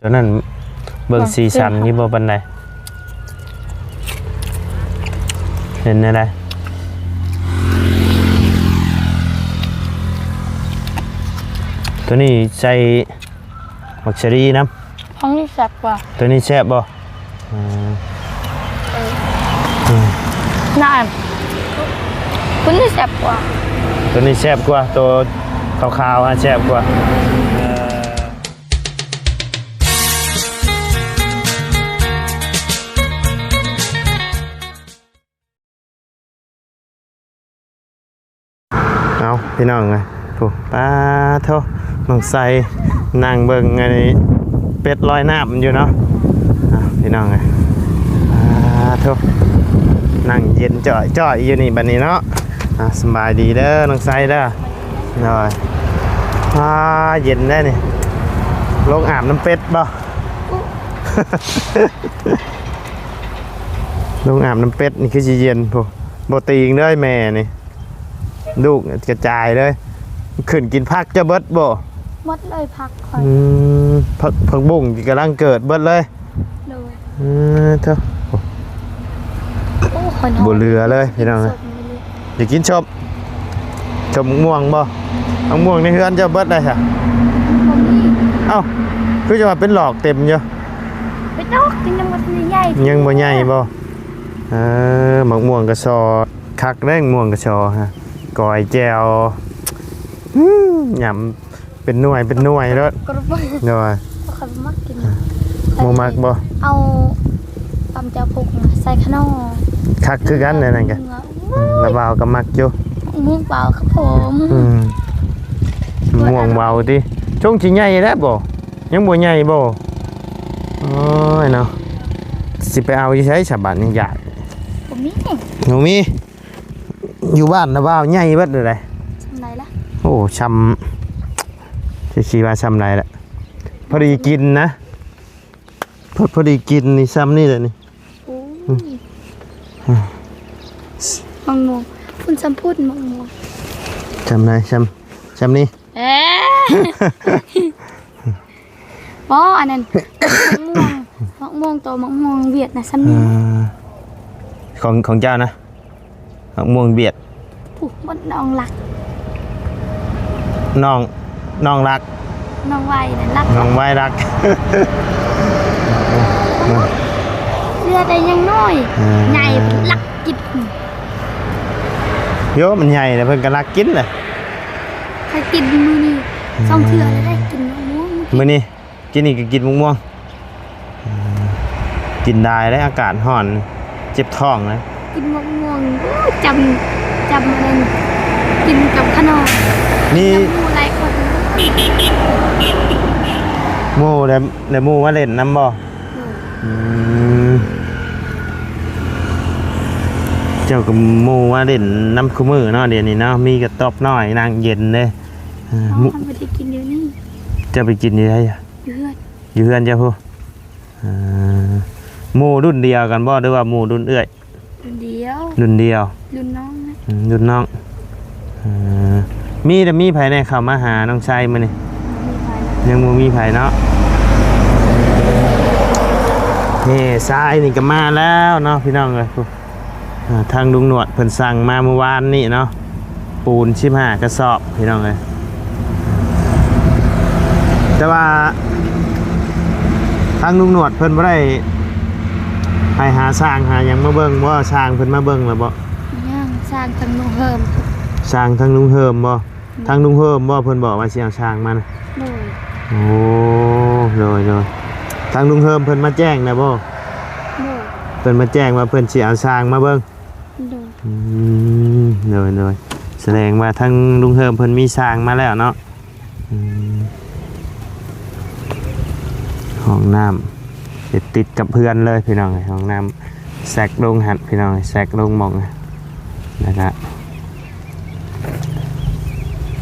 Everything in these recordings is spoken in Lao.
ຕອນນັ້ນເບິ່ງສີສັນຢູ່ບໍ່ປານໃດ ເຫັນແນວໃດ? ໂຕນີ້ໃສ່ໝາກສາລີນຳ. ຂອງນີ້ແຊບກວ່າ. ໂຕນີ້ແຊບບໍ່? ອືມ ເອີ ອືມ ນັ້ນ ໂຕນີ້ແຊບກວ່າ. ໂຕນີ້ແຊບກວ່າ ໂຕຂາວໆ ຫັ້ນແຊບກວ່າ. ເອົາ ພີ່ນ້ອງເອີຍ ຜູ້ ປາໂທ ນ້ອງໄຊນັ່ງເບິ່ງອັນນີ້ ເປັດລອຍນ້ຳຢູ່ເນາະ. ເອົາ ພີ່ນ້ອງເອີຍ ປາໂທ ນັ່ງເຢັນຈ່ອຍໆ ຢູ່ນີ້ບັດນີ້ເນາະ. ອ່າ ສະບາຍດີເດີ ນ້ອງໄຊເດີ. ໂດຍ ອ່າ ເຢັນແທ້ນີ້ ລົງອາບນ້ຳເປັດບໍ່? ລົງອາບນ້ຳເປັດນີ້ຄືຊິເຢັນພຸ້ນ ບໍ່ຕີງເດີແມ່ນີ້ ລູກກະຈາຍເລີຍ. ຂຶ້ນກິນຜັກເຈົ້າເບິດບໍ່? ໝົດເລີຍຜັກຂ້ອຍ. ອືມ ຜັກ ຜັກບຸ້ງກຳລັງເກີດເບິດເລີຍ. ໂດຍ ເອີ ເທີ ໂອ້ ຂ້ອຍ ບໍ່ເຫຼືອເລີຍພີ່ນ້ອງເອີຍ. ຢາກກິນສົ້ມ ສົ້ມໝາກມ່ວງບໍ່? ໝາກມ່ວງໃນເຮືອນເຈົ້າເບິດໄດ້ຊະ? ບໍ່ມີ. ເອົ້າ ຄືຈະວ່າເປັນຫຼອກເຕັມຢູ່? ເປັນດອກ ຍັງບໍ່ທັນໄດ້ໃຫຍ່ ຍັງບໍ່ໃຫຍ່ບໍ່? ເອີ ໝາກມ່ວງກະຊໍ ຄັກເດ້ ໝາກມ່ວງກະຊໍຮະ ກ້ອຍແຈ່ວ ຫື ຫຍ້ຳ ເປັນໜ່ວຍເປັນໜ່ວຍໂລດ. ໂດຍ ຂ້ອຍບໍ່ມັກກິນ. ບໍ່ມັກບໍ່? ເອົາຕຳແຈ່ວພົກໃສ່ຂະໜໍ່ ຄັກຄືກັນ. ອັນນັ້ນກະ ລະບ່າວກະມັກຢູ່ ໝາກມ່ວງເບົາຄັບຜົມ. ອືມ ໝາກມ່ວງເບົາຕິ ຊົງຊິໃຫຍ່ແລ້ວບໍ່? ຍັງບໍ່ໃຫຍ່ບໍ່? ໂອ້ຍເນາະ ຊິໄປເອົາຢູ່ໃສສະບາດນີ້? ຢາກ ບໍ່ມີ ບໍ່ມີ. ຢູ່ບ້ານນະບ່າວໃຫຍ່ເບິດເລີຍ. ຊ່ຳໃດລະ? ໂອ້ ຊ່ຳ ຊິ ຊິວ່າຊ່ຳໃດລະ ພໍດີກິນນະ ພໍ ພໍດີກິນນີ້ ຊ່ຳນີ້ແຫຼະນີ້. ໂອ້ຍ ອືມ ໝາກມ່ວງ ພຸ້ນຊ່ຳພຸ້ນ ໝາກມ່ວງ ຊ່ຳໃດ? ຊ່ຳ ຊ່ຳນີ້. ເອີ ບໍ່ ອັນນັ້ນ ໝາກມ່ວງ ໝາກມ່ວງໂຕ ໝາກມ່ວງຫວຽດນະ ຊ່ຳນີ້. ເອີ ຂອງ ຂອງເຈົ້ານະ ໝາກມ່ວງຫວຽດ ຜູ້ ໝົດນ້ອງລັກ ນ້ອງ ນ້ອງລັກ ນ້ອງໄວນະ ລັກ ນ້ອງໄວລັກ ເຫຼືອແຕ່ຍັງນ້ອຍ ເອີ ໃຫຍ່ລັກກິນ. ໂຍ ມັນໃຫຍ່ແລ້ວ ເພິ່ນກະລັກກິນແຫຼະ. ຂ້ອຍກິນມື້ນີ້ ອືມ ສອງເທື່ອແລ້ວ ໄດ້ກິນໝາກມ່ວງມື້ກີ້ ມື້ນີ້ ກິນນີ້ກະກິນໝາກມ່ວງ. ອືມ ກິນໄດ້ເດ້ ອາກາດຮ້ອນ ເຈັບທ້ອງເດ້. ກິນໝາກມ່ວງ ໂອ້ ຈຳ ຈຳອັນນັ້ນ ກິນກັບຂະໜໍ່ ມີ ກິນກັບໝູ່ຫຼາຍຄົນ. ໝູ່ ແລ້ວ ແລ້ວໝູ່ມາຫຼິ້ນນຳບໍ່? ໂດຍ ອືມ ເຈົ້າກະໝູ່ມາຫຼິ້ນນຳຄູ່ມື້ເນາະ ດຽວນີ້ເນາະ ມີກະຕອບນ້ອຍນັ່ງເຢັນເດ້. ເອີ ໝູ່ ເຮົາບໍ່ໄດ້ກິນຢູ່ນີ້ ເຈົ້າໄປກິນຢູ່ໃສ? ຢູ່ເຮືອນ ຢູ່ເຮືອນເຈົ້າພຸ້ນ. ເອີ ໝູ່ລຸ້ນດຽວກັນບໍ່ ຫຼືວ່າໝູ່ລຸ້ນເອື້ອຍ? ລຸ້ນດຽວ ລຸ້ນດຽວ ລຸ້ນນ້ອງນະ. ອືມ ລຸ້ນນ້ອງ. ເອີ ມີ ແຕ່ມີໃຜແດ່ເຂົ້າມາຫານ້ອງໄຊມື້ນີ້? ບໍ່ມີໃຜ ຍັງບໍ່ມີໃຜເນາະ. ເອີ ຊາຍນີ້ກະມາແລ້ວເນາະ ພີ່ນ້ອງເອີຍ. ອ່າ ທາງລຸງໜວດເພິ່ນສັ່ງມາມື້ວານນີ້ເນາະ ປູນສິບຫ້າກະສອບ ພີ່ນ້ອງເອີຍ. ແຕ່ວ່າທາງລຸງໜວດເພິ່ນບໍ່ໄດ້ໄປຫາຊ່າງຫາຫຍັງມາເບິ່ງບໍ່? ຊ່າງເພິ່ນມາເບິ່ງແລ້ວບໍ່? ຍັງ ຊ່າງທາງລຸງເຮີມ ຊ່າງທາງລຸງເຮີມບໍ່? ອືມ ທາງລຸງເຮີມບໍ່ ເພິ່ນບອກວ່າຊິເອົາຊ່າງມານະ? ໂດຍ ໂອ້ ໂດຍ ໂດຍ. ທາງລຸງເຮີມເພິ່ນມາແຈ້ງແລ້ວບໍ່? ໂດຍ ເພິ່ນມາແຈ້ງວ່າເພິ່ນຊິເອົາຊ່າງມາເບິ່ງ. ໂດຍ ອືມ ໂດຍ ໂດຍ. ສະແດງວ່າທາງລຸງເຮີມເພິ່ນມີຊ່າງມາແລ້ວເນາະ. ອືມ ຫ້ອງນ້ຳ ເຮັດຕິດກັບເຮືອນເລີຍ ພີ່ນ້ອງເອີຍ. ຫ້ອງນ້ຳແຊັກລົງຫັ້ນ ພີ່ນ້ອງເອີຍ ແຊັກລົງໝ່ອງ ແລ້ວກະ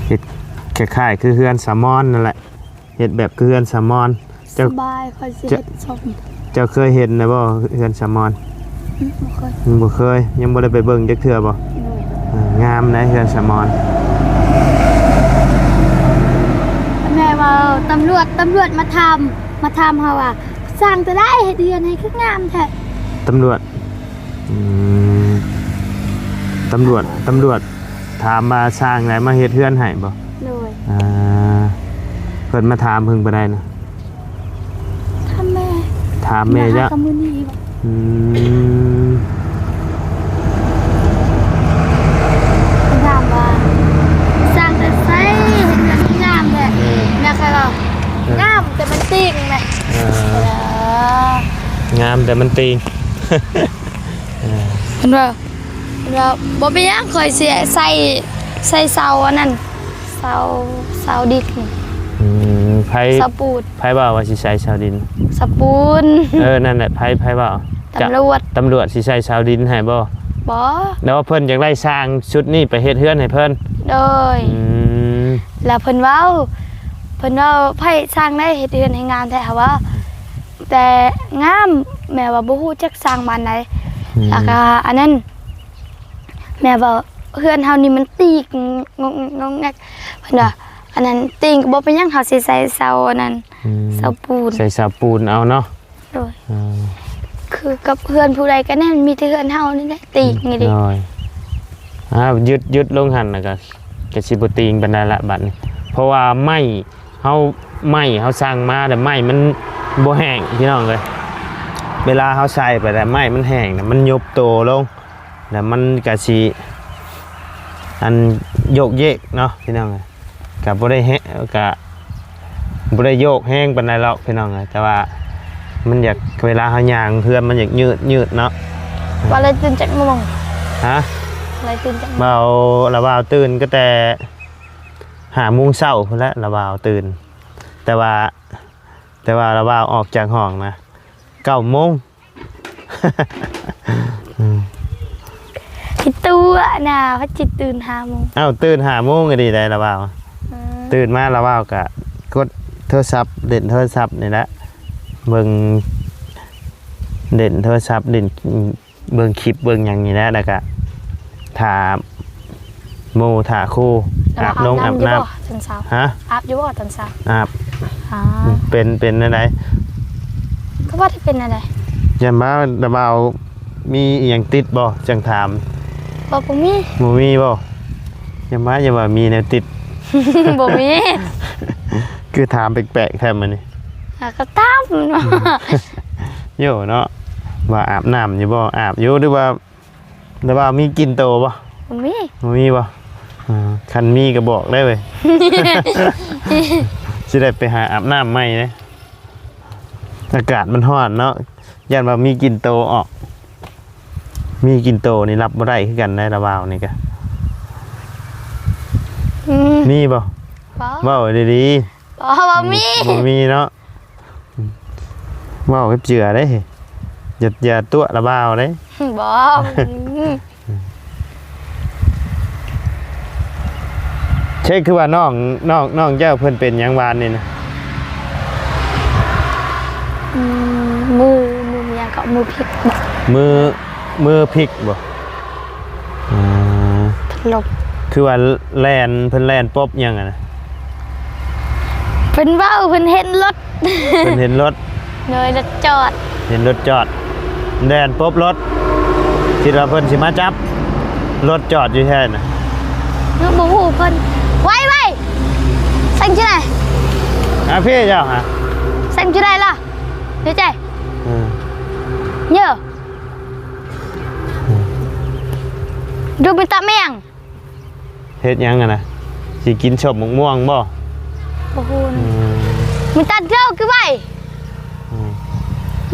ເຮັດຄ້າຍໆຄືເຮືອນສາວມອນນັ້ນແຫຼະ ເຮັດແບບຄືເຮືອນສາວມອນ. ເຈົ້າ ສະບາຍ ຂ້ອຍຊິເຮັດຊົມ. ເຈົ້າເຄີຍເຫັນແລ້ວບໍ່ເຮືອນສາວມອນ? ອືມ ບໍ່ເຄີຍ ອືມ ບໍ່ເຄີຍ ຍັງບໍ່ໄດ້ໄປເບິ່ງຈັກເທື່ອບໍ່? ໂດຍ ເອີ ງາມໃດເຮືອນສາວມອນ. ແມ່ວ່າຕຳຫຼວດ ຕຳຫຼວດມາຖາມ ມາຖາມເຮົາວ່າ ສ້າງແຕ່ໃດເຮັດເຮືອນໃຫ້ຄືງາມແທ້? ຕຳຫຼວດ ອືມ ຕຳຫຼວດ ຕຳຫຼວດຖາມວ່າ ສ້າງໃດມາເຮັດເຮືອນໃຫ້ບໍ່? ໂດຍ ອ່າ ເພິ່ນມາຖາມເພິ່ນບໍ່ໄດ້ນະ? ຖາມແມ່ ຖາມແມ່ ມາຫາ ເຈົ້າ ກັບມື້ນີ້ອີກບໍ່? ອືມ ເພິ່ນຖາມວ່າ ສ້າງແຕ່ໃສເຮັດເຮືອນງາມແທ້? ເອີ ແມ່ຂ້ອຍເວົ້າ ເອີ ງາມແຕ່ມັນຕີງແມ່. ເອີ ເອີ ງາມແຕ່ມັນຕີງ. ເອີ ເພິ່ນວ່າ ເພິ່ນວ່າ ບໍ່ເປັນຫຍັງ ຂ້ອຍຊິໃສ່ ໃສ່ເສົາອັນນັ້ນ ເສົາ ເສົາດິນ. ອືມ ໃຜ ເສົາປູນ. ໃຜເວົ້າວ່າຊິໃສ່ເສົາດິນ? ເສົາປູນ. ເອີ ນັ້ນແຫຼະ ໃຜ ໃຜເວົ້າ? ຕຳຫຼວດ. ຕຳຫຼວດຊິໃສ່ເສົາດິນໃຫ້ບໍ່? ບໍ່. ແລ້ວເພິ່ນຢາກໄດ້ຊ່າງຊຸດນີ້ໄປເຮັດເຮືອນໃຫ້ເພິ່ນ? ໂດຍ. ອືມ ແລ້ວເພິ່ນເວົ້າ ເພິ່ນເວົ້າ ໃຜຊ່າງໃດເຮັດເຮືອນໃຫ້ງາມແທ້ ເຮົາວ່າ ແຕ່ງາມ ແມ່ວ່າບໍ່ຮູ້ຈັກຊ່າງບ້ານໃດ. ອືມ ແລ້ວກະອັນນັ້ນ ແມ່ວ່າເຮືອນເຮົານີ້ມັນຕີງ ງົກແງກ ງົກແງກ ເພິ່ນວ່າ ອັນນັ້ນຕີງກໍບໍ່ເປັນຫຍັງ ເຮົາຊິໃສ່ເສົາອັນນັ້ນ ອືມ ເສົາປູນ ໃສ່ເສົາປູນເອົາເນາະ. ໂດຍ ເອີ ຄືກັບເຮືອນຜູ້ໃດກໍແນ່ນ ມີແຕ່ເຮືອນເຮົານີ້ແຫຼະຕີງນີ້ເດ້. ໂດຍ ອ້າວ ຢຸດ ຢຸດລົງຫັ້ນ ແລ້ວກໍ ກໍຊິບໍ່ຕີງປານໃດລະບັດນີ້ ເພາະວ່າໄມ້ ເຮົາ ໄມ້ເຮົາສັ່ງມາ ແຕ່ໄມ້ມັນບໍ່ແຫ້ງພີ່ນ້ອງເອີຍ. ເວລາເຮົາໃສ່ໄປແລ້ວ ໄມ້ມັນແຫ້ງ ແລ້ວມັນຍຸບໂຕລົງ ແລ້ວມັນກະຊິ ອັນ ໂຍກເຍກເນາະພີ່ນ້ອງເອີຍ. ກະບໍ່ໄດ້ແຮ- ກະບໍ່ໄດ້ໂຍກແຮງປານໃດຫຼອກພີ່ນ້ອງເອີຍ ແຕ່ວ່າມັນຢາກ ເວລາເຮົາຍ່າງເຮືອນມັນຢາກຍືດໆເນາະ. ວ່າແລ້ວຕື່ນຈັກໂມງ? ຮະ? ວ່າແລ້ວຕື່ນຈັກໂມງ? ລາວ ລາວວ່າຕື່ນກໍແຕ່ ຫ້າໂມງເຊົ້າພຸ້ນແຫຼະ ລາວວ່າຕື່ນ ແຕ່ວ່າ ແຕ່ວ່າລາວວ່າອອກຈາກຫ້ອງນະ ເກົ້າໂມງ. ອືມ ຄິດຕົວະນະ ພັດຈິດຕື່ນຫ້າໂມງ. ອ້າວ ຕື່ນຫ້າໂມງກໍດີໄດ໋ລາວວ່າ. ອືມ ຕື່ນມາລາວວ່າກໍກົດໂທລະສັບ ຫຼິ້ນໂທລະສັບນີ້ແຫຼະ ເບິ່ງ ຫຼິ້ນໂທລະສັບ ຫຼິ້ນ ເບິ່ງຄລິບເບິ່ງຫຍັງນີ້ແຫຼະ ແລ້ວກະຖ້າໂມ ຖ້າຄູ ອາບນົງອາບນ້ຳ. ຕອນເຊົ້າ ຮະ? ອາບຢູ່ບໍ່ຕອນເຊົ້າ? ອາບ. ອໍ ເປັນ ເປັນແນວໃດ? ກໍບໍ່ໄດ້ເປັນແນວໃດ. ຢ້ານວ່າລາວມີອີ່ຫຍັງຕິດບໍ່ ຈັ່ງຖາມ. ບໍ່ ບໍ່ມີ. ບໍ່ມີບໍ່? ຢ້ານວ່າ ຢ້ານວ່າມີແນວຕິດ. ບໍ່ມີ. ຄືຖາມແປກໆແທ້ມື້ນີ້. ອ່າ ກໍຕາມ ໂຍເນາະ ວ່າອາບນ້ຳຢູ່ບໍ່? ອາບຢູ່ ຫຼືວ່າ ຫຼືວ່າມີກິ່ນໂຕບໍ່? ບໍ່ມີ. ບໍ່ມີບໍ່? ອ່າ ຄັນມີກໍບອກໄດ້ເວີຍ ຊິໄດ້ໄປຫາອາບນ້ຳໃໝ່ເດ້. ອາກາດມັນຮ້ອນເນາະ ຢ້ານວ່າມີກິ່ນໂຕອອກ. ມີກິ່ນໂຕນີ້ຮັບບໍ່ໄດ້ຄືກັນໄດ໋ ລາວວ່ານີ້ກະ. ອືມ ມີບໍ່? ບໍ່. ເວົ້າດີໆ. ບໍ່ ບໍ່ມີ. ບໍ່ມີເນາະ. ເວົ້າກັບເຈືອເດ້ ຢ່າ ຢ່າຕົວະລະບ່າວເດ້. ບໍ່. ເຊັກ ຄືວ່ານ້ອງ ນ້ອງ ນ້ອງເຈົ້າເພິ່ນເປັນຫຍັງວານນີ້ນະ? ອືມ ມື ມືຫຍັງເກາະ ມືພິກບໍ? ມື ມືພິກບໍ? ອືມ ລົບ ຄືວ່າແລ່ນ ເພິ່ນແລ່ນປົບຫຍັງຫັ້ນນະ? ເພິ່ນເວົ້າ ເພິ່ນເຫັນລົດ ເພິ່ນເຫັນລົດ ໂດຍ ລົດຈອດ ເຫັນລົດຈອດ ແລ່ນປົບລົດ ຄິດວ່າເພິ່ນຊິມາຈັບ ລົດຈອດຢູ່ແທ້ນະ ເຮົາບໍ່ຮູ້ເພິ່ນ ໄວໆ ສັ່ງຈຸໄດ ອາ ເພເຈົ້າຫາ ສັ່ງຈຸໄດລະ ເດໃຈ ເອີ ເຢີ ອືມ ດູໄປຕະແມງ ເຮັດຫຍັງຫັ້ນນະ? ຊິກິນສົ້ມໝາກມ່ວງບໍ່? ບໍ່ຮູ້ນະ ອືມ ມີຕັດເດີຄືໄວ້ ອືມ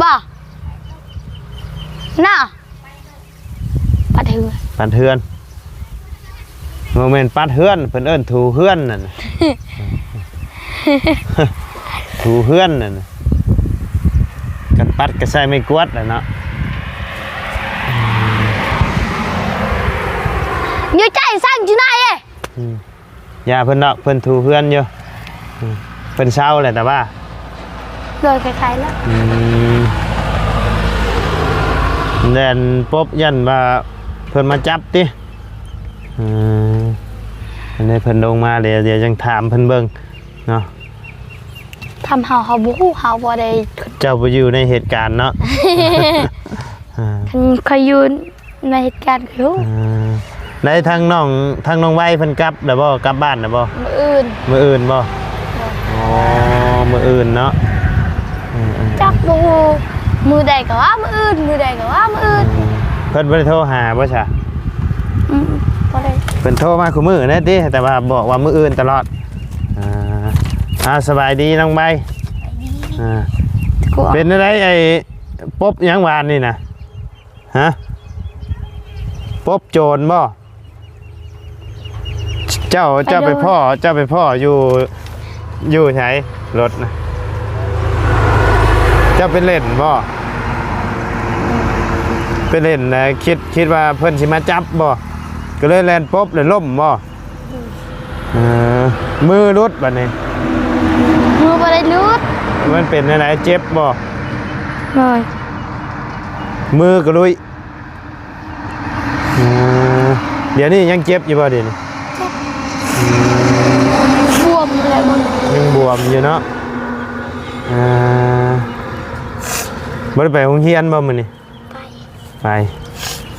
ບໍ່ນະ ປັດເຮືອນ ປັດເຮືອນ ບໍ່ແມ່ນປັດເຮືອນ ເພິ່ນເອີ້ນຖູເຮືອນນັ້ນ ຖູເຮືອນນັ້ນ ຄັນປັດກໍໃຊ້ໄມ້ກວາດແຫຼະເນາະ ຢູ່ໃຈສັງຈຸນາຍເອ ອືມ ຢ່າເພິ່ນດອກ ເພິ່ນຖູເຮືອນຢູ່ ອືມ ເພິ່ນເຊົາແຫຼະ ແຕ່ວ່າ ໂດຍ ຄ້າຍໆແລ້ວ ອືມ ແລ່ນປົບ ຢ້ານວ່າເພິ່ນມາຈັບຕິ ອືມ ອັນນີ້ເພິ່ນລົງມາແລ້ວ ດຽວຈັ່ງຖາມເພິ່ນເບິ່ງເນາະ ຖ ຄຳເຮົາ ເຮົາບໍ່ຮູ້ ເຮົາບໍ່ໄດ້ ເຈົ້າບໍ່ຢູ່ໃນເຫດການເນາະ. ອ່າ ຄັນຂ້ອຍຢູ່ໃນເຫດການຂ້ອຍຮູ້. ອ່າ ໄດ້ ທາງນ້ອງ ທາງນ້ອງໄວເພິ່ນກັບແລ້ວບໍ່? ກັບບ້ານແລ້ວບໍ່? ມື້ອື່ນ. ມື້ອື່ນບໍ່? ໂດຍ. ອໍ ມື້ອື່ນເນາະ. ອືມໆ ຈັກບໍ່ຮູ້ ມື້ໃດກໍວ່າມື້ອື່ນ ມື້ໃດກໍວ່າມື້ອື່ນ. ອືມ ເພິ່ນບໍ່ໄດ້ໂທຫາບໍ່ຊະ? ອືມ ບໍ່ໄດ້. ເພິ່ນໂທມາຄູ່ມື້ແດ່ຕິ ແຕ່ວ່າບອກວ່າມື້ອື່ນຕະຫຼອດ. ອ່າ ອ່າ ສະບາຍດີນ້ອງໃບ. ສະບາຍດີ. ອ່າ ເປັນແນວໃດ ໄອ້ ປົບຫຍັງວານນີ້ນະ? ຮະ ປົບໂຈນບໍ່? ເຈົ້າ ເຈົ້າໄປພໍ້ ເຈົ້າໄປພໍ້ຢູ່ ຢູ່ໃສ ລົດນະ? ເຈົ້າໄປຫຼິ້ນບໍ່? ໄປຫຼິ້ນແລ້ວຄິດ ຄິດວ່າເພິ່ນຊິມາຈັບບໍ່? ກໍເລີຍແລ່ນປົບແລ້ວລົ້ມບໍ່? ເອີ ມືຫຼຸດບັດນີ້. ມືບໍ່ໄດ້ຫຼຸດ. ມັນເປັນແນວໃດ ເຈັບບໍ່? ໂດຍ. ມືກໍລຸຍ. ເອີ ດຽວນີ້ຍັງເຈັບຢູ່ບໍ່ດຽວນີ້? ເຈັບ. ອືມ ບວມຢູ່ແລ້ວ ຍັງບວມຢູ່ເນາະ. ເອີ ບໍ່ໄດ້ໄປໂຮງຮຽນບໍ່ມື້ນີ້? ໄປ ໄປ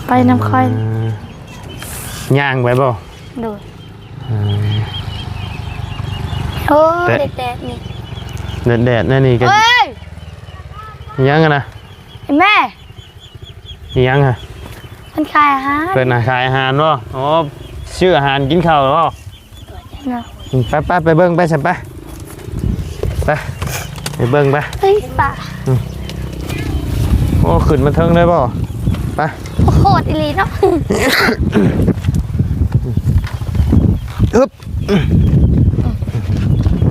ໄປນຳຂ້ອຍ. ເອີ ຍ່າງໄປບໍ່? ໂດຍ. ເອີ ໂອ້ ແດດໆນີ້ ແດດໆແນວນີ້ກໍ ເອີຍ ຫຍັງຫັ້ນນະ? ອີແມ່ ອີຫຍັງຫະ? ເພິ່ນຂາຍອາຫານ. ເພິ່ນນະຂາຍອາຫານບໍ່? ອໍ ຊື້ອາຫານກິນເຂົ້າບໍ່? ເນາະ. ອືມ ໄປໆ ໄປເບິ່ງໄປຊັ້ນ ໄປ ໄປ ໄປເບິ່ງໄປ. ເອີຍ ປ່າ. ອືມ ໂອ້ ຂຶ້ນມາເທິງເລີຍບໍ່? ໄປ. ໂຄດອີ່ຫຼີເນາະ. ອຶບ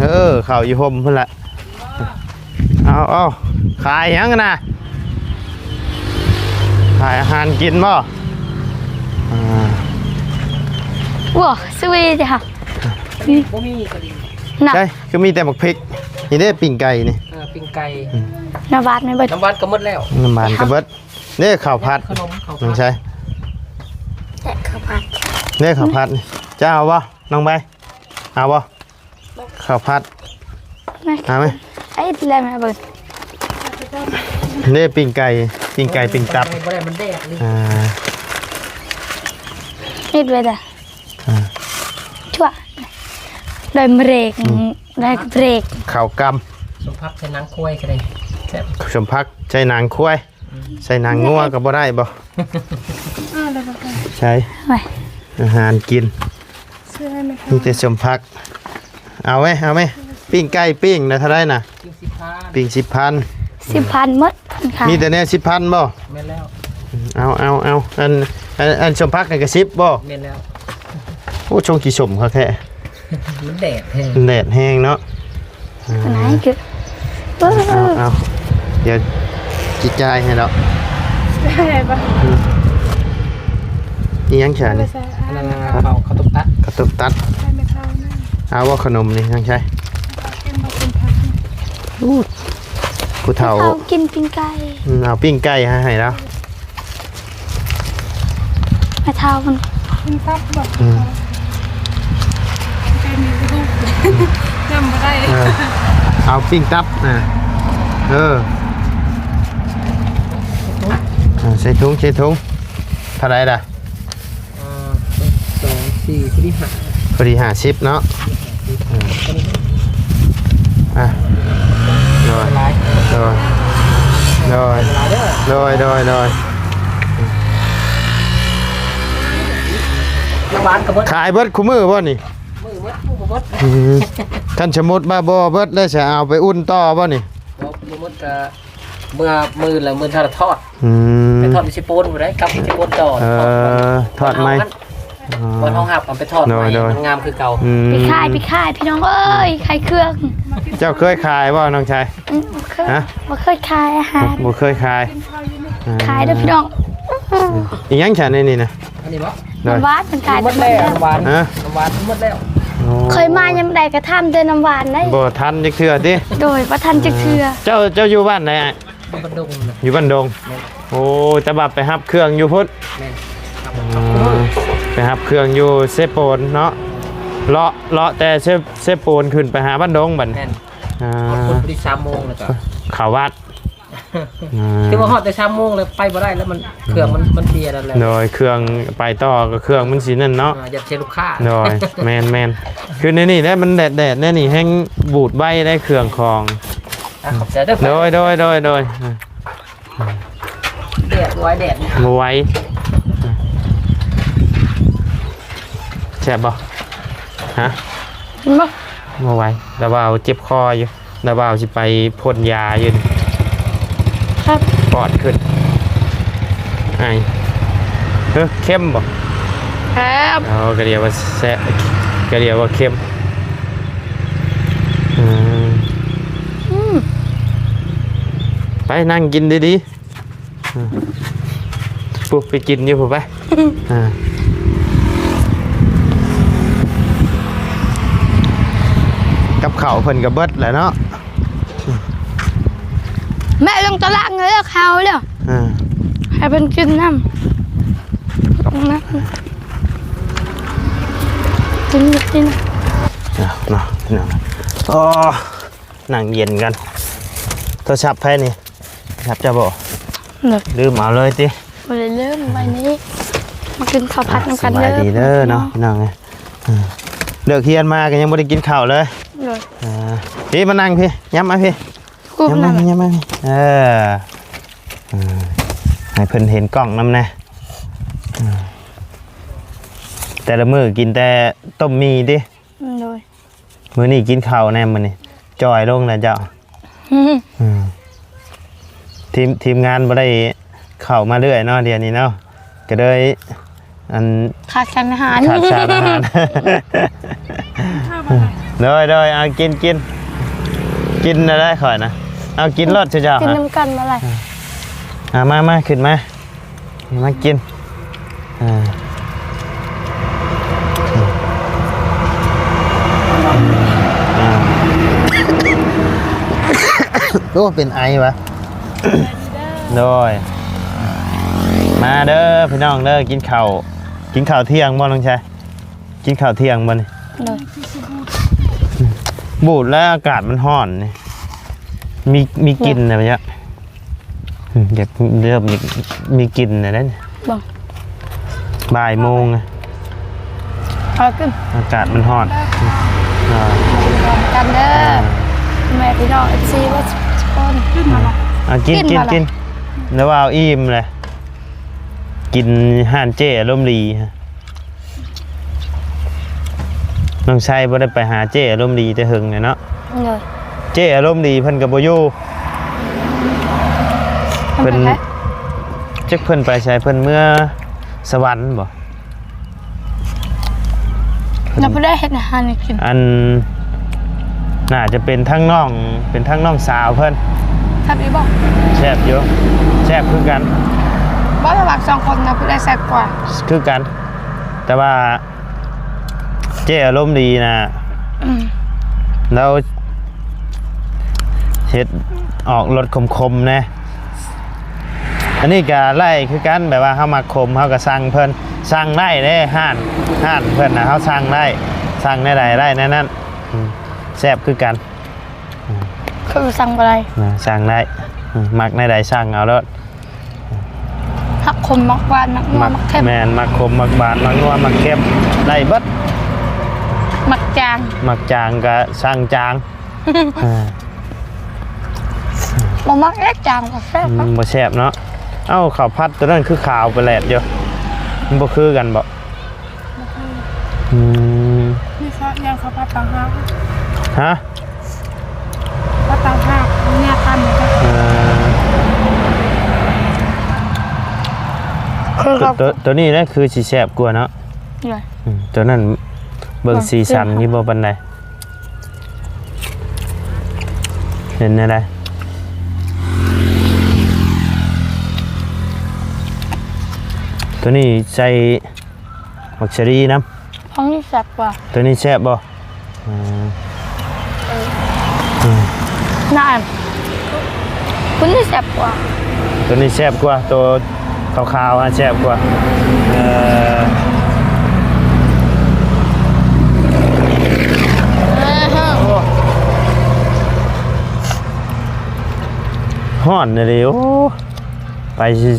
ເອີ ເຂົ້າຢູ່ຮົ່ມພຸ້ນລະ. ເອົາ ເອົາ ຂາຍຫຍັງນະ? ຂາຍອາຫານກິນບໍ່? ອ່າ ວ້າ ສະວີດເດ ບໍ່ມີກໍດີນະ. ໃຊ່ ຄືມີແຕ່ໝາກພິກ. ນີ້ເດ້ ປີ້ງໄກ່ນີ້. ເອີ ປີ້ງໄກ່. ອືມ ນ້ຳຫວານແມ່ນເບິດ ນ້ຳຫວານກໍໝົດແລ້ວ. ນ້ຳຫວານກໍເບິດເດ້. ເຂົ້າຜັດ ຂະໜົມ ເຂົ້າຜັດ ນ້ອງຊາຍ ແລະ ເຂົ້າຜັດ ເດ້. ເຂົ້າຜັດ ຈະເອົາບໍ່ ນ້ອງໃບ? ເອົາບໍ່? ເຂົ້າຜັດ ມາ ເອົາໄໝ? ເຮັດແລ້ວແມ່ເບິ່ງ ເດ້ ປີ້ງໄກ່ ປີ້ງໄກ່ ປີ້ງຕັບ. ບໍ່ໄດ້ ມັນແດດນີ້. ອ່າ ເຮັດໄວ້ດາ ອ່າ ຊົ່ວ ໄດ້ເບຣກ ອືມ ໄດ້ເບຣກ. ເຂົ້າກຳ ສົມຜັກໃສ່ໜັງຄວາຍກໍໄດ້ ແຊບ. ສົມຜັກໃສ່ໜັງຄວາຍ ອືມ ໃສ່ໜັງງົວກໍບໍ່ໄດ້ບໍ່? ເອີ ແລ້ວບໍ່ໄດ້ ໃສ່ ໄວ້ ອາຫານກິນ ຊື້ໃຫ້ແມ່ເຖົ້າ ມີແຕ່ສົມຜັກ. ເອົາໄວ້ ເອົາໄວ້. ປີ້ງໄກ່ປີ້ງນະ ເທົ່າໃດນະ? ປີ້ງສິບພັນ ປີ້ງສິບພັນ ສິບພັນໝົດ. ມີແຕ່ແນວສິບພັນບໍ່? ແມ່ນແລ້ວ. ເອົາ ເອົາ ເອົາ ອັນ ອັນ ອັນສົມຜັກນີ້ກໍສິບບໍ່? ແມ່ນແລ້ວ. ໂອ້ ຊົງຂີ້ສົມຄັກແທ້ ມັນແດດແຮງ ແດດແຮງເນາະ. ອ່າ ເອົາ ເອົາ ດຽວຊິຈ່າຍໃຫ້ດອກ. ໄດ້ບໍ່? ອືມ ອີຫຍັງຊະນີ້? ອັນນັ້ນນະ ເຂົ້າ ເຂົ້າຕົ້ມຕັດ ເຂົ້າຕົ້ມຕັດ. ເອົາບໍ່ຂະໜົມນີ້ ນ້ອງຊາຍ? ໂອ້ ຜູ້ເຖົ້າ ຜູ້ເຖົ້າກິນປີ້ງໄກ່. ອືມ ເອົາປີ້ງໄກ່ໃຫ້ ໃຫ້ລາວ. ແມ່ເຖົ້າມັນກິນຕັບບໍ່? ອືມ ໄກ່ມີກະດູກ ຈຳບໍ່ໄດ້. ເອີ ເອົາປີ້ງຕັບ ອ່າ ເອີ ອ່າ ໃສ່ຖົງ ໃສ່ຖົງ. ເທົ່າໃດລະ? ອ່າ ສອງ ສີ່ ພໍດີຫ້າ ພໍດີຫ້າສິບເນາະ. ອ່າ ໂດຍ ໂດຍ ໂດຍ ໂດຍ ໂດຍ ໂດຍ ໂດຍ. ນ້ຳຫວານກໍເບິດ ຂາຍເບິດຄູ່ມື້ບໍ່ນີ້? ມື້ເບິດ ມື້ບໍ່ເບິດ. ອືມ ຄັນສົມມຸດວ່າບໍ່ເບິດແລ້ວ ຈະເອົາໄປອຸ່ນຕໍ່ບໍ່ນີ້? ບໍ່ ບໍ່ໝົດກໍເມື່ອ ມື້ລະ ມື້ທອດ ອືມ ໄປທອດຢູ່ເຊໂປນພຸ້ນໃດ໋ ກັບເຊໂປນຕໍ່. ເອີ ທອດໃໝ່ ບ່ອນເຮົາຮັບ ເອົາໄປທອດໃໝ່ ໂດຍ ໂດຍ ມັນງາມຄືເກົ່າ. ອືມ ໄປຂາຍ ໄປຂາຍ ພີ່ນ້ອງເອີຍ ຂາຍເຄື່ອງ. ເຈົ້າເຄີຍຂາຍບໍ່ ນ້ອງຊາຍ? ອືມ ບໍ່ເຄີຍ ຮະ? ບໍ່ເຄີຍຂາຍອາຫານ ບໍ່ເຄີຍຂາຍ. ອ່າ ຂາຍເດີ້ພີ່ນ້ອງ. ອີຫຍັງຊະໃນນີ້ນະ? ອັນນີ້ບໍ່? ໂດຍ ນ້ຳຫວານເພິ່ນຂາຍໝົດແລ້ວ. ນ້ຳຫວານ ຮະ? ນ້ຳຫວານໝົດແລ້ວ. ໂອ້ ເຄີຍມາຍາມໃດກໍຖາມແຕ່ນ້ຳຫວານໄດ໋ ບໍ່ທັນຈັກເທື່ອຕິ? ໂດຍ ບໍ່ທັນຈັກເທື່ອ. ເຈົ້າ ເຈົ້າຢູ່ບ້ານໃດອ້າຍ? ຢູ່ບ້ານດົງນະ. ຢູ່ບ້ານດົງ. ແມ່ນ. ໂອ້ ແຕ່ວ່າໄປຮັບເຄື່ອງຢູ່ພຸ້ນ. ແມ່ນ. ອ່າ ໄປຮັບເຄື່ອງຢູ່ເຊໂປນເນາະ. ເລາະ ເລາະແຕ່ເຊ ເຊໂປນຂຶ້ນໄປຫາບ້ານດົງບັດນີ້. ແມ່ນ. ອ່າ ຮອດພຸ້ນພໍດີສາມໂມງ ແລ້ວກໍເຂົ້າວັດ ອ່າ ຖືວ່າຮອດແຕ່ສາມໂມງແລ້ວ ໄປບໍ່ໄດ້ແລ້ວ ມັນ ເຄື່ອງມັນ ມັນເສຍແລ້ວແຫຼະ ໂດຍ ເຄື່ອງໄປຕໍ່ກໍເຄື່ອງມັນຊິນັ້ນເນາະ ອ່າ ຢ້ານເສຍລູກຄ້າ ໂດຍ ແມ່ນໆ ຄືໃນນີ້ແຫຼະ ມັນແດດໆ ແນວນີ້ແຮ່ງບູດໄວໄດ໋ ເຄື່ອງຂອງ ອ່າ ຂອບໃຈເດີ ໂດຍ ໂດຍ ໂດຍ ໂດຍ ອ່າ ແດດບໍ່ໄຫວ ແດດ ບໍ່ໄຫວ ແຊບບໍ່? ຮະ? ກິນບໍ່? ບໍ່ໄຫວ ລາວວ່າເຈັບຄໍຢູ່ ລາວວ່າຊິໄປພົ່ນຢາຢູ່ນີ້ ຄັບ ປອດຂຶ້ນ ໄອ ເອີ ເຄັມບໍ່? ແຊບ ເອີ ກໍດຽວວ່າແຊບ ກໍດຽວວ່າເຄັມ ອືມ ອືມ ໄປນັ່ງກິນດີໆ. ອືມ ປຸບ ໄປກິນຢູ່ພຸ້ນໄປ ອ່າ ກັບເຂົ້າເພິ່ນກໍເບິດແລ້ວເນາະ ແມ່ລົງຕະລາງເລີຍເຂົ້າແລ້ວ ອ່າ ໃຫ້ເພິ່ນກິນນຳ ກິນ ກິນ ເອົາເນາະ ພີ່ນ້ອງ ໂອ້ ນັ່ງເຢັນກັນ ໂທລະສັບໃຜນີ້? ໂທລະສັບເຈົ້າບໍ່? ໂດຍ ລືມເອົາເລີຍຕິ? ບໍ່ໄດ້ລືມ ໄວ້ນີ້ ມາກິນເຂົ້າຜັດນຳກັນເດີ ສະບາຍດີເດີເນາະ ພີ່ນ້ອງເອີຍ ເລີກຮຽນມາກໍຍັງບໍ່ໄດ້ກິນເຂົ້າເລີຍ ໂດຍ ອ່າ ພີ່ ມານັ່ງພີ່ ຫຍັບມາພີ່ ຫຍັບມາ ຫຍັບມາພີ່ ເອີ ເອີ ໃຫ້ເພິ່ນເຫັນກ້ອງນຳແດ່ ເອີ ແຕ່ລະມື້ກິນແຕ່ຕົ້ມໝີ່ຕິ? ໂດຍ ມື້ນີ້ກິນເຂົ້າແດ່ມື້ນີ້ ຈ່ອຍລົງແລ້ວເຈົ້າ ອືມ ອືມ ທີມ ທີມງານບໍ່ໄດ້ເຂົ້າມາເລື້ອຍເນາະ ດຽວນີ້ເນາະ ກໍເລີຍ ອັນ ຂາດສານອາຫານ ຂາດສານອາຫານ ໂດຍ ໂດຍ ເອົາກິນ ກິນ ກິນໄດ້ຂ້ອຍນະ ເອົາກິນໂລດເຈົ້າ ກິນນຳກັນບໍ່ລະ ອ່າ ມາ ມາ ຂຶ້ນມາ ມາກິນ ອ່າ ອ່າ ໂອ້ ເປັນໄອວະ ໂດຍ ມາເດີພີ່ນ້ອງເດີ ກິນເຂົ້າ ກິນເຂົ້າທ່ຽງບໍ່ ນ້ອງຊາຍ? ກິນເຂົ້າທ່ຽງບໍ່ນີ້? ໂດຍ ບູດແລ້ວ ອາກາດມັນຮ້ອນນີ້ ມີ ມີກິ່ນນະ ອືມ ຢາກເລີ່ມມີ ມີກິ່ນແລ້ວເດ້ ເບິ່ງ ບ່າຍໂມງ ເອົາຂຶ້ນ ອາກາດມັນຮ້ອນ ເອີ ກິນພ້ອມກັນເດີ ອ່າ ແມ່ພີ່ນ້ອງ ເອັຟຊີ ເບິດທຸກຄົນ ກິນມາລະ ອ່າ ກິນ ກິນ ກິນ ແລ້ວວ່າເອົາອີ່ມແຫຼະ ກິນຮ້ານເຈ້ອາລົມດີ ນ້ອງໄຊບໍ່ໄດ້ໄປຫາເຈ້ອາລົມດີແຕ່ເຫິງແລ້ວເນາະ ໂດຍ ເຈ້ອາລົມດີເພິ່ນກໍບໍ່ຢູ່ ເພິ່ນ ເພິ່ນໄປໃສ ຈັກເພິ່ນໄປໃສ ເພິ່ນເມືອສະຫວັນບໍ ແລ້ວຜູ້ໃດເຮັດອາຫານໃຫ້ກິນ ອັນ ໜ້າຈະເປັນທັງນ້ອງ ເປັນທັງນ້ອງສາວເພິ່ນ ແຊບຢູ່ບໍ່ ແຊບຢູ່ ແຊບຄືກັນ ບໍ່ ລະຫວ່າງສອງຄົນນະ ຜູ້ໃດແຊບກວ່າ ຄືກັນ ແຕ່ວ່າ ເຈ້ອາລົມດີນະ ອືມ ລາວເຮັດອອກລົດຂົມໆແດ່ ອັນນີ້ກະໄລ່ຄືກັນ ແບບວ່າເຮົາມັກຂົມເຮົາກະສັ່ງເພິ່ນ ສັ່ງໄດ້ເດ້ ຮ້ານ ຮ້ານເພິ່ນນະ ເຮົາສັ່ງໄດ້ ສັ່ງແນວໃດໄດ້ແນວນັ້ນ ອືມ ແຊບຄືກັນ ອືມ ຄືສັ່ງບໍ່ໄດ້ ນະ ສັ່ງໄດ້ ອືມ ມັກແນວໃດສັ່ງເອົາໂລດ ມັກຂົມ ມັກຫວານ ມັກນົວ ມັກ ມັກເຄັມ ແມ່ນ ມັກຂົມ ມັກຫວານ ມັກນົວ ມັກເຄັມ ໄດ້ເບິດ ມັກຈາງ ມັກຈາງກະສັ່ງຈາງ ອ່າ ບໍ່ມັກເອກຈາງ ບໍ່ແຊບ ອືມ ບໍ່ແຊບເນາະ ເອົ້າ ເຂົ້າຜັດໂຕນັ້ນຄືຂາວປະແຫຼດຢູ່ ມັນບໍ່ຄືກັນບໍ? ອືມ ນີ້ເຂົາ ຢ່າງເຂົາຜັດຕ່າງຫາກ ຮະ? ຜັດຕ່າງຫາກ ແຍກກັນ ເອີ ຄື ໂຕ ໂຕນີ້ນະຄືຊິແຊບກວ່າເນາະ ໂດຍ ອືມ ໂຕນັ້ນເບິ່ງ ເບິ່ງ ສີສັນນີ້ບໍ່ປານໃດ ເປັນແນວໃດ? ໂຕນີ້ໃສ່ ໝາກສາລີນຳ ຂອງນີ້ແຊບກວ່າ ໂຕນີ້ແຊບບໍ່? ອືມ ເອີ ອືມ ນັ້ນ ໂຕນີ້ແຊບກວ່າ ໂຕນີ້ແຊບກວ່າ ໂຕຂາວໆ ຫັ້ນແຊບກວ່າ ເອີ ເອີ ໂອ້ ຮ້ອນอีหลี โอ้ ไปสิ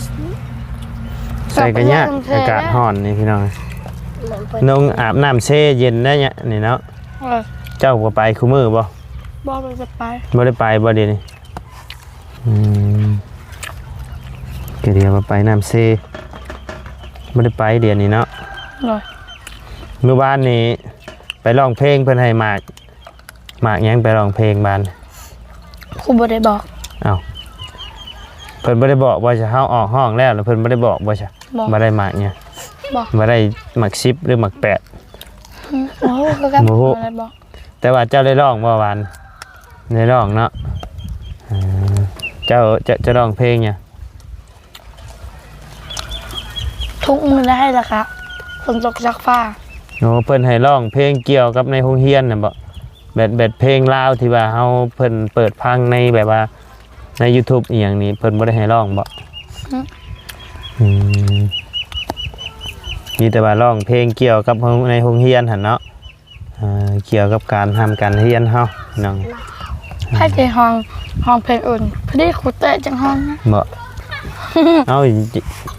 ใส่กะยาก อากาศร้อนนี่พี่น้อง ลงอาบน้ำเซเย็นได้เนี่ยนี่เนาะ เออ เจ้าบ่ไปคุมื้อบ่ บ่ บ่ได้ไป บ่ได้ไปบ่เดี๋ยวนี้ อืม ก็เดี๋ยวว่าไปน้ำเซ บ่ได้ไปเดี๋ยวนี้เนาะ โดย มื้อวานนี้ไปร้องเพลงเพิ่นให้หมาก หมากหยังไปร้องเพลงบ้าน ครูบ่ได้บอก เอ้า เพิ่นบ่ได้บอกว่าจะเฮาออกห้องแล้ว แล้วเพิ่นบ่ได้บอกว่าจะ บอก บ่ได้หมากหยัง บอก บ่ได้หมากสิบหรือหมากแปด อืม โอ้ คือกัน บ่ฮู้ บ่ได้บอก แต่ว่าเจ้าได้ร้องบ่วาน ได้ร้องเนาะ เออ เจ้า เจ้า เจ้าร้องเพลงหยัง ทุกมื้อได้ละคะ ฝนตกซักผ้า โอ้ เพิ่นให้ร้องเพลงเกี่ยวกับในโรงเรียนน่ะบ่ แบบ แบบเพลงลาวที่ว่าเฮา เพิ่นเปิดฟังในแบบว่าในยูทูบอีหยังนี่ เพิ่นบ่ได้ให้ร้องบ่ อืม อืม มีแต่ว่าร้องเพลงเกี่ยวกับในโรงเรียนหั่นเนาะ เอ่อ เกี่ยวกับการทำการเรียนเฮาน้อง ไผสิฮ้อง ฮ้องเพลงอื่น พอดีครูเตะจังฮ้องนะ บ่ เอ้า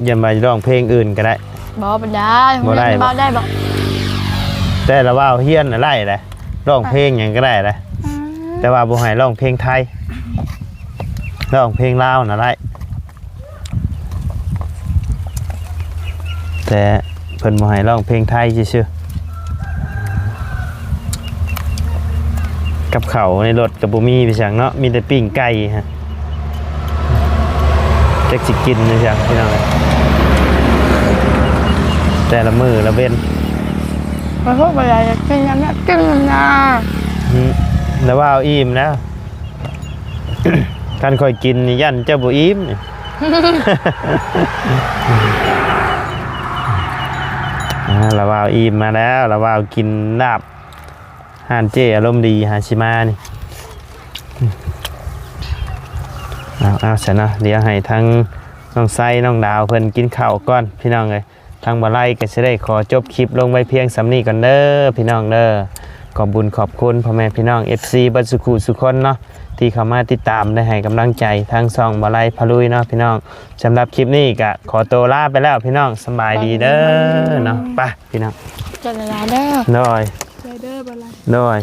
อย่ามาร้องเพลงอื่นก็ได้ บ่ บ่ได้ บ่ได้บ่ บ่ได้บ่ แต่ละว่าวเฮียนน่ะได้แหละ ร้องเพลงหยังก็ได้แหละ อืม แต่ว่าบ่ให้ร้องเพลงไทย ร้องเพลงลาวน่ะได้ แต่เพิ่นบ่ให้ร้องเพลงไทยซื่อๆ กับข้าวในรถก็บ่มีไปซั่งเนาะ มีแต่ปิ้งไก่ฮะ จักสิกินไปซั่งพี่น้องเอ้ย แต่ละมื้อละเว็น บ่ฮู้ว่าอยากกินหยัง กินหยัง อืม แล้วว่าเอาอิ่มแล้ว คันข้อยกินนี่ย่านเจ้าบ่อิ่ม อ่า ละว่าวอิ่มมาแล้ว ละว่าวกินลาบ ร้านเจ๊อารมณ์ดี หาสิมานี่ เอา เอาซะเนาะ เดี๋ยวให้ทั้งน้องไซ น้องดาวเพิ่นกินข้าวก่อน พี่น้องเอ้ย ทางบ่าวไลก็สิได้ขอจบคลิปลงไว้เพียงส่ำนี้ก่อนเด้อพี่น้องเด้อ ขอบบุญขอบคุณพ่อแม่พี่น้อง เอฟซี เบิดสุขุสุคนเนาะ ที่เข้ามาติดตามและให้กำลังใจทางช่องบ่าวไลพาลุยเนาะพี่น้อง สำหรับคลิปนี้ก็ขอตัวลาไปแล้วพี่น้อง สำบายดีเด้อเนาะ ไปพี่น้อง ขอบใจหลายๆเด้อ โดย ขอบใจเด้อบ่าวไล โดย